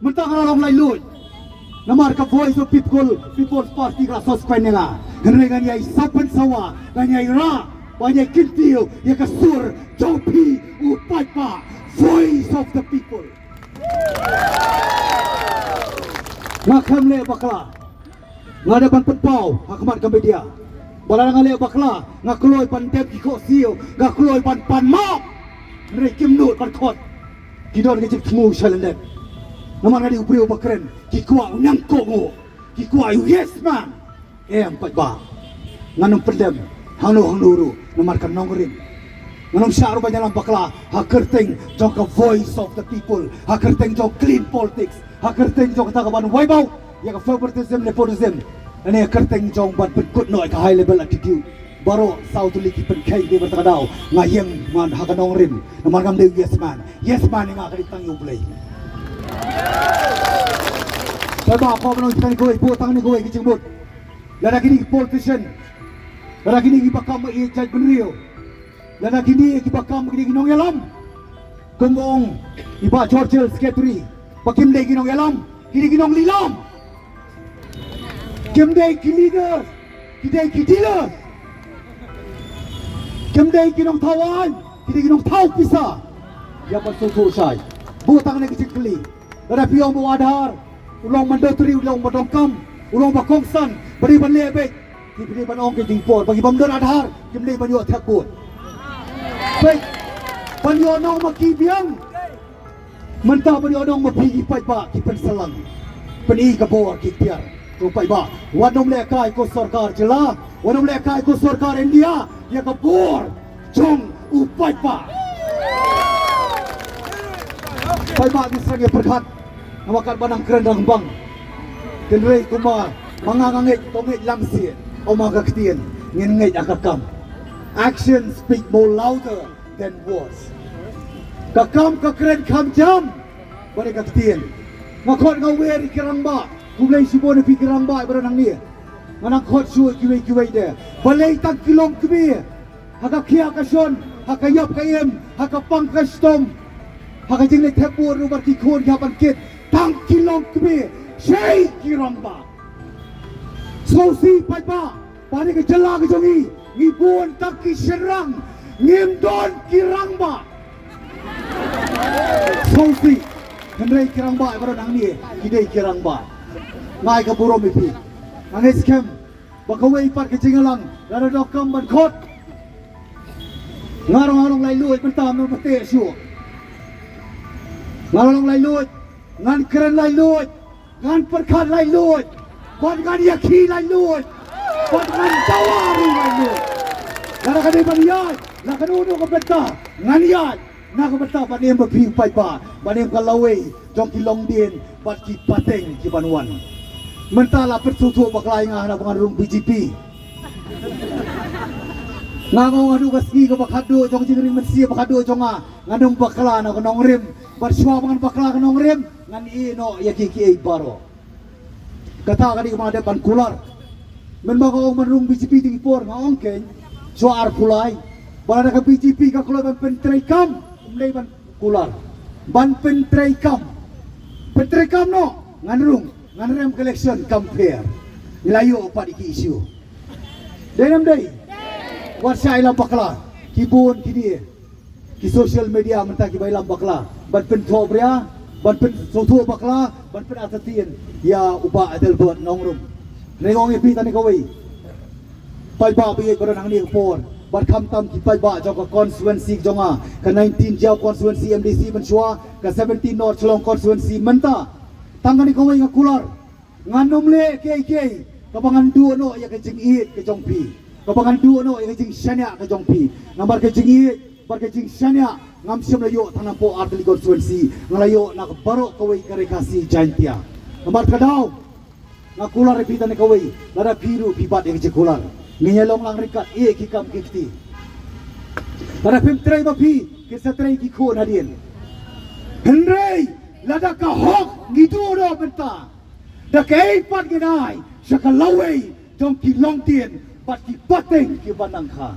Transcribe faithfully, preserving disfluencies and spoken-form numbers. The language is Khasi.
Mynta nga la long laitluid. Namar ka Voice of People, People's Party ka la subscribe ïa nga. Hynrei ngan ïai saw pynsawa, ngan ïai rah, ngan ïai kyntiew ïa ka sur jong phi u paidbah, Voice of the People. Nga khlem leh bakla. Nga dei ban pynpaw ha khmat ka media ba lada nga leh bakla, nga kloi ban dem ki khohsiew, nga kloi ban pan map. Hynrei kim nud ban khot. Ki don ka jingthmu sha lyndet. Namar nga dei u briew ba kren, ki kwah u nyngkong, ki kwah u yes man. Em paidbah, ngan ym pyndem hangno hangno ruh namar ka nongrim. Ngan ym shah ruh ban ïalam bakla ha kyrteng jong ka Voice of the People, ha kyrteng jong clean politics, ha kyrteng jong kata ka ban wai bau ïa ka favoritism, nepotism, ne ha kyrteng jong ban pynkut noh ïa ka high level attitude. Baroh saw tylli ki pynkheiñ, dei ban ta ka daw nga ïeng man ha ka nongrim. Namar ngam dei u yes man. Yes man ïa nga ka dei tang ïa U Blei. Paidbah, ko ba nong tang kawei, buh tang kawei ki jingmut. Lada kine ki politician, lada kine kiba kam ïa jaitbynriew, lada kine kiba kam, kine ki nongïalam, kum ba ong i Bah Churchill, secretary, ba kim dei ki nongïalam, kine ki nonglilom. Kim dei ki leader, ki dei ki dealer. Kim dei ki nongthaw aiñ, ki dei ki nongthaw pisa. Ïa ban sngewthuh shai. Buh tang ne ki jingkylli. Lada phi ong ba u Aadhaar u long mandatory, u long ba donkam, u long ba kongsan, ba dei ban leh beit. Ki dei ban ong ki jingpor ba ki bym don Aadhaar kim dei ban ïoh thep vote. Beit, ban ïoh nong ma ki biang. Mynta ban ïoh nong ma phi ki paidbah ki pynsalang, pyni ka bor ki tiar. To paidbah, wat nym lehkai ko sorkar jylla, wat nym lehkai ko sorkar India ïa ka bor jong u paidbah. Paidbah, ngi sdang ïa pyrkhat. Namar katba nang kren dang bang. Hynrei kumba ma nga nga ngeit, to ngeit lang sien. Ong ma ka ktien, ngin ngeit ha ka kam. Actions speak more louder than words. Ka kam ka kren kham jam bad ka ktien. Nga khot nga wer ïa ki rangbah. Khublei shibun ïa phi ki rangbah baroh nangne. Nga nang khot shuh ïa kiwei kiwei de. Balei tang ki longkmie ha ka khiah ka shon, ha ka ïap ka im, ha ka pang ka shitom, ha ka jingleit thep vote ruh bad ki khun ki hap ban kit, tang ki longkmie, shei ki rangbah. Sngewsih paidbah, ba ha kane ka jylla ka jong ngi, ngi bun tang ki shynrang, ngim don ki rangbah. Sngewsih, hynrei ki rangbah baroh nangne ki dei ki rangbah. Nga ai ka burom ïa phi. Nga ngeit skhem ba kawei pat ka jingïalang lada donkam ban khot. Nga ruh nga long laitluid mynta, me bteh shuh. Nga long laitluid, ngan kren laitluid, ngan pyrkhat laitluid, bad ngan ïakhih laitluid, bad ngan dawa ruh laitluid. Lada ka dei ban ïaid na kano kano ka bynta, ngan ïaid na ka bynta ban im ma phi paidbah, ban im ka lawei jong ki longdien bad ki pateng ki ban wan. Mynta la pynsngewthuh bakla ïa nga hana ba ngan rung B J P. Nga ong haduh ka sngi kaba khatduh jong jingring mynsiem, khatduh jong nga, ngan ym bakla na ka nongrim. Bad shuwa ba ngan bakla ka nongrim, ngan ïeh noh ïa kiei kiei baroh. Kata ka dei kaba nga dep ban kular. Mynba nga ong ban rung B J P ding por, nga ong keiñ, shuwa arphew lai, ba lada ka B J P ka kloi ban pyntreikam, ym dei ban kular. Ban pyntreikam. Pyntreikam noh, ngan rung, ngan rem ka election, kam pher. Ngi la ïoh pat ïa ki issue. Dei ne ym dei? Wat shah ïalam bakla. Ki bun kine ki social media mynta kiba ïalam bakla ban pynthohbria, ban pynsngewthuh bakla, ban pynartatien ïa u Bah Adelbert Nongrum. Hynrei nga ong ïa phi tang kawei, paidbah ba ïeit baroh nangne ka por, bad khamtam ki paidbah jong ka constituency jong nga, ka nineteen Jaïaw constituency M D C mynshuwa, ka seventeen North Shillong constituency mynta. Tang kane kawei nga kular. Ngan ym leh kiei kiei kaba ngan duh noh ïa ka jingïeit ka jong phi, kaba ngan duh noh ïa ka jingshaniah ka jong phi. Namar ka jingïeit bad ka jingshaniah ngam shym la ïoh tang napoh Artylli constituency, nga la ïoh na ka baroh kawei ka Ri Khasi Jaiñtia. Namar ka daw nga kular ïa phi tang kawei, lada phi ruh phi bat ïa ka jingkular, ngin ïa long lang ryngkat ïa ki kam ki kti. Lada phim trei ma phi, kin sa trei ki khun hadien. Hynrei lada ka hok ngi duh noh mynta, da kaei pat ngin ai sha ka lawei jong ki longdien bad ki pateng ki ban nang kha.